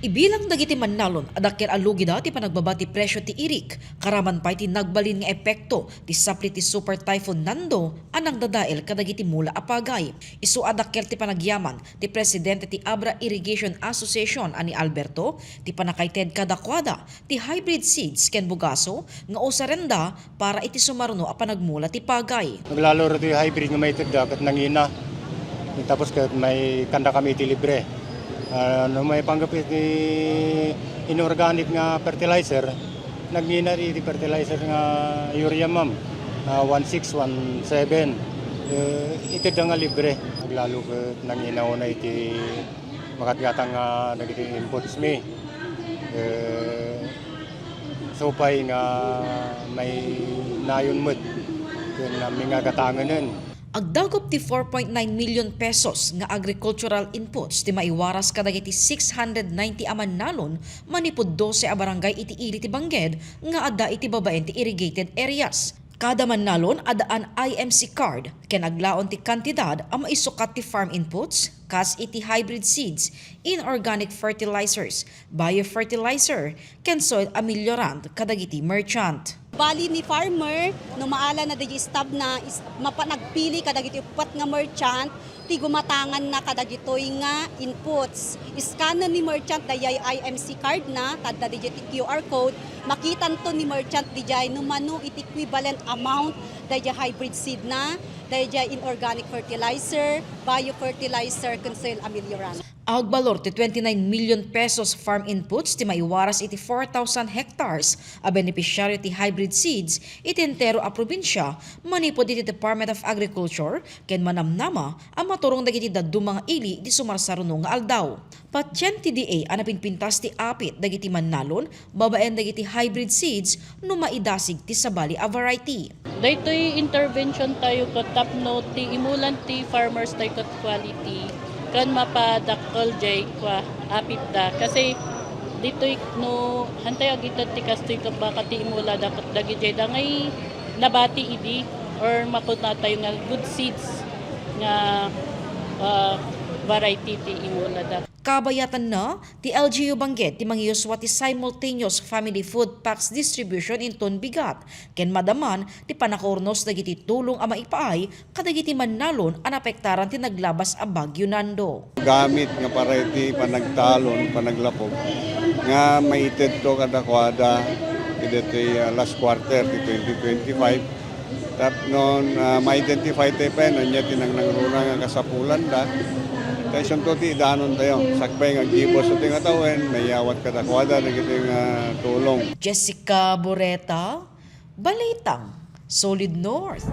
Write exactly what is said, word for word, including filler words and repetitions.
Ibilang dagiti mannalon a dakkel a lugida ti panagbaba ti presio ti irik, karaman pay ti nagbalin nga epekto ti saplit ti Super Typhoon Nando a nangdadael kadagiti mula a pagay. Isu a dakkel ti panagyaman ti presidente ti Abra Irrigation Association a ni Alberto ti pannakaited kadakuada ti hybrid seeds ken bugaso nga usarenda para iti sumaruno a panagmula ti pagay. Naglalo ti hybrid nga maitedda ket nangina. Tapos ket maikannakami iti libre. Ah, no maipanggep iti inorganic nga fertilizer, nangina iti fertilizer nga urea, ma'am. Ah, one six, one seven. Eh, itedda nga libre. Naglalo ket nangina unay iti makatgatang nga dagiti inputs mi. Eh, supay nga mainayon met ken amin nga gatangenen. Agdagop ti four point nine million pesos nga agricultural inputs ti maiwaras kadagiti six hundred ninety a mannalon manipud dose a barangay iti ili ti Bangged nga adda iti babaen ti irrigated areas. Kada mannalon, addaan I M C card ken aglaon ti kantidad a maisukat ti farm inputs, kas iti hybrid seeds, inorganic fertilizers, biofertilizer, ken soil ameliorant kadagiti merchant. Bali ni farmer, no maala na dayjay stub na, is, mapanagpili kadagiti uppat nga merchant ti gumatanganna kadagitoy nga inputs. Scannen ni merchant dayjay I M C card na, tadda dayjay ti Q R code, makitanto ni merchant dayjay no mano iti equivalent amount dayjay hybrid seed na, dayjay inorganic fertilizer, biofertilizer, ken soil ameliorant. Agbalor ti twenty-nine million pesos farm inputs ti maiwaras iti four thousand hectares a benepisyaryo ti hybrid seeds iti entero a probinsia manipud iti Department of Agriculture ken manamnama a maturong dagiti dadduma nga ili iti sumarsaruno nga aldaw. Patien ti D A a napinpintas ti apit dagiti mannalon babaen dagiti hybrid seeds no maidasig ti sabali a variety. Daytoy intervention tayo ket tapno ti imulan ti farmers tayo ket quality ken mapadakkel jay kua apitda. Kasi ditoy no hantay agited ti kastoy ket baka ti imulada ket dagijay da ngay nabati idi or mapuna tayo nga good seeds nga, ah, variety ti imulada. Kabayatanna, ti L G U Bangged ti mangyuswa ti simultaneous family food packs distribution inton bigat ken madaman ti pannakaurnos dagiti tulong a maipaay kadagiti mannalon a naapektaran ti naglabas a Bagyo Nando. Gamit nga para iti panagtalon, panaglapog nga maitedto kadakuada iti, ah, last quarter ti twenty twenty-five. Tapno, ah, ma-identify tayo pay no ania ti nangnangruna nga kasapulanda. Ta isunto ti idanon tayo. Sakbay nga gibusto ti nga tawen, mayawat kadakuada dagiti nga tulong. Jessica Boreta, Balitang Solid North.